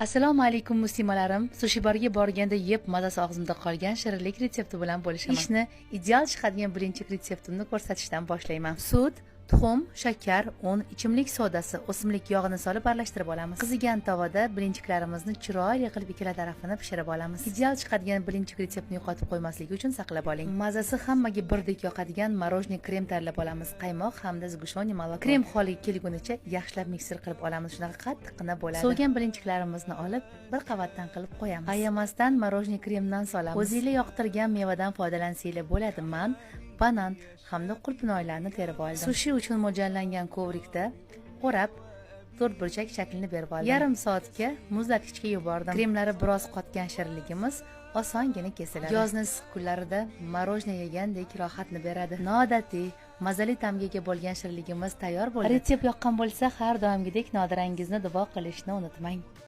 Assalomu alaykum, muslimalarim. Sushi barga borganda yeb, mazasi og'zimda qolgan shirinlik retsepti bilan bo'lishaman. Ishni ideal chiqadigan блинчик retseptimni ko'rsatishdan boshlayman. Sut, tuxum, shakar, un, ichimlik sodasi, o'simlik yog'ini solib aralashtirib olamiz. Qizigan tovada блинчик larimizni chiroyli qilib ikkala tarafini pishirib olamiz. Ideal chiqadigan блинчик retseptini yo'qotib qo'ymaslik uchun saqlab oling. Mazasi hammaga birdek yoqadigan мороженое krem tayyorlab olamiz. Qaymoq hamda сгущённый молоко. Krem holiga kelgunicha yaxshilab mikser qilib olamiz. Shunaqa qattiqqina bo'ladi. Sovigan блинчик larimizni olib, bir qavatdan qilib qo'yamiz. Ayamasdan мороженое kremdan solamiz. O'zinglar yoqtirgan mevadan foydalansanglar bo'ladi. Man banan hamda qulpinoylarni terib oldim. Sushi uchun mo'ljallangan коврик da o'rab, to'rtburchak shaklini berib oldim. Yarim soatga muzlatgichga yubordim. Kremlari biroz qotgan shirinligimiz osongina kesiladi. Yozni issiq kunlarida мороженое yegandek rohatni beradi. Noodatiy, mazali ta'mga ega bo'lgan shirinligimiz tayyor bo'ldi. Retsept yoqqan bo'lsa, har doimgidek nodirangizni duo qilishni unutmang.